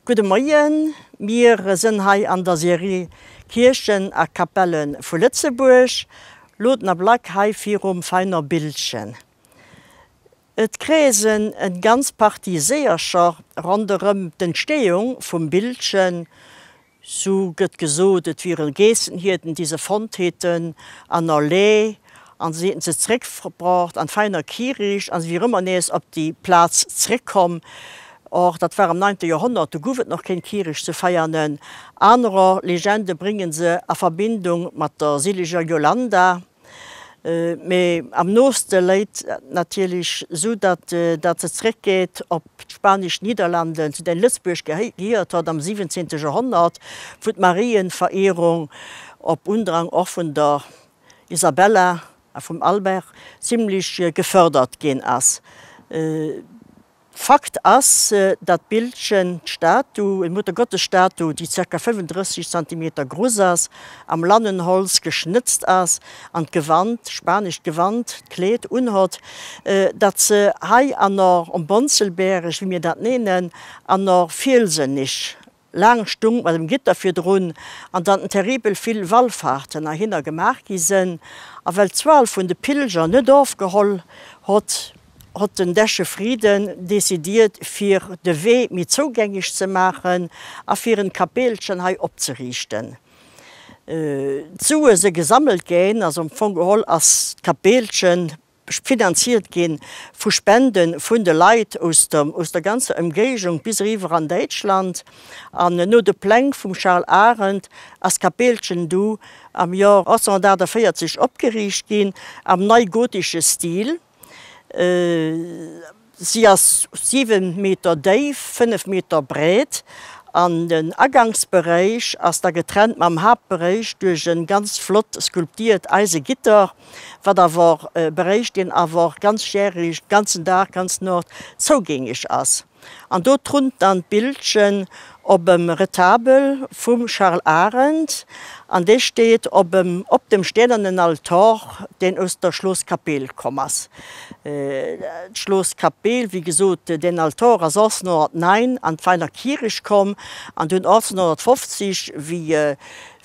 Gudde Moien, mir sënn hei an der Serie Kierchen a Kapelle vu Lëtzebuerg. Lo den Ablack hei virum Veiner Bildchen. Et kreesen en ganz Partie Seeërcher ronderëm d'Entstehung vum Bildchen. Sou gëtt gesot, et wiere Geessenhierden, déi se fonnt hätten an der Le'h, an se hätten se zréckbrocht an d'Veiner Kirich, a se wier ëmmer nees op déi Plaz zréckkomm. Or, dat war am neunte Joerhonnert, do gouf et nach kéng Kirich zu Veianen. Anerer Legende bréngen se a Verbindung mat der seleger Jolanda. Mee am nooste léit natierlech, sou datt datt se zréckgeet op d'spanesch Niederlanden, zu deene Lëtzebuerg gehiert huet am 17. Joerhonnert, wou d'Marienverehrung op Undrang och vun der Isabella a vum Albert zimlech gefördert ginn ass. Fakt ass, dat Bildchen, d'Statu, d'Muttergottesstatu, déi ca. 35 Zentimeter gruss ass, am Lannenholz geschnëtzt ass an d'Gewand, d'spanescht Gewand, d'Kleed unhott, datt se hei an or um Bonzelberg, wéi mir dat nennen, an or Fielsennisch Laang stung mat em Gitter virdrun, an dann terribel vill Wallfahrten heihinner gemaach gi sen, a well d'Zual vun de Pilger net ofgeholl hott, hott den Deche Frieden décidiert fir de Wee méi zougängeg ze maachen a fir en Kappeelchen hei opzeriichten. D'Sue se gesammelt gin, also am Fong geholl ass d'Kappeelchen finanziert gi vu Spende vun de Leit aus der ganzer Ëmgéigend bis eriwwer an Däitschland. An no de Pläng vum Charles Arendt ass d'Kapellchen du am Jor 1848 opgeriicht ginn am neigotesche Stil. Si ass 7 Meter déif, 5 Meter breet an den Agangsberéich ass da getrennt mam Haaptberéich duerch e ganz flott skulptiert Eisegitter, wat awer e Beréich, deen awer ganzjäreg, ganzen Dag, ganz Nord zougängeg ass. An do trunt dann d'Bildchen op em Retabel vum Charles Arendt, an dee steet op em op dem stählernen Altor, deen aus der Schlosskapell komm ass. D'Schlosskapell, wéi gesot, deen Altor ass 1809 an d'Veiner Kirich komm, an dunn 1850, wéi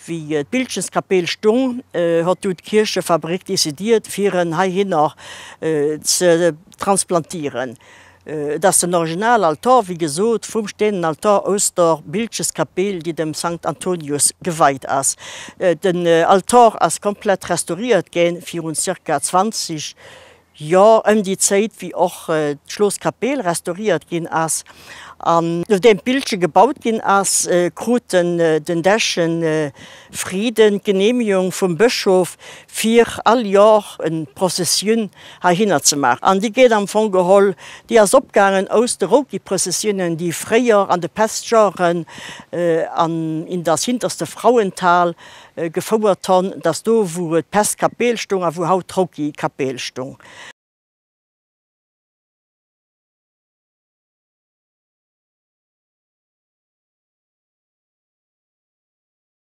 wéi d'Bildchenskapell stung, hott du d'Kierchefabrik décidiert, fir en heihinner ze transplantieren. Et ass den original Altor, wéi gesot, vum steenen Altor aus der Bildcheskapell, déi dem Sankt Antonius geweit ass. Den Altor ass komplett restauriert ginn virun ca. 20 Joer, ëm déi Zéit wéi och d'Schlosskapell restauriert ginn ass. An nodeem d'Bildche gebaut ginn ass, krut den Dechen Frieden d'Genehmigung vum Bëschof fir all Jor en Prozessioun heihinner ze maachen. An déi geet am Fong geholl, déi ass opgaangen aus de Rouki-Prozessiounen, déi fréier an de Pestjoren an in das hinterste Frauental gefouert honn, dass do wou d'Pestkapell stung a wou haut d'Rouki-Kapell stung.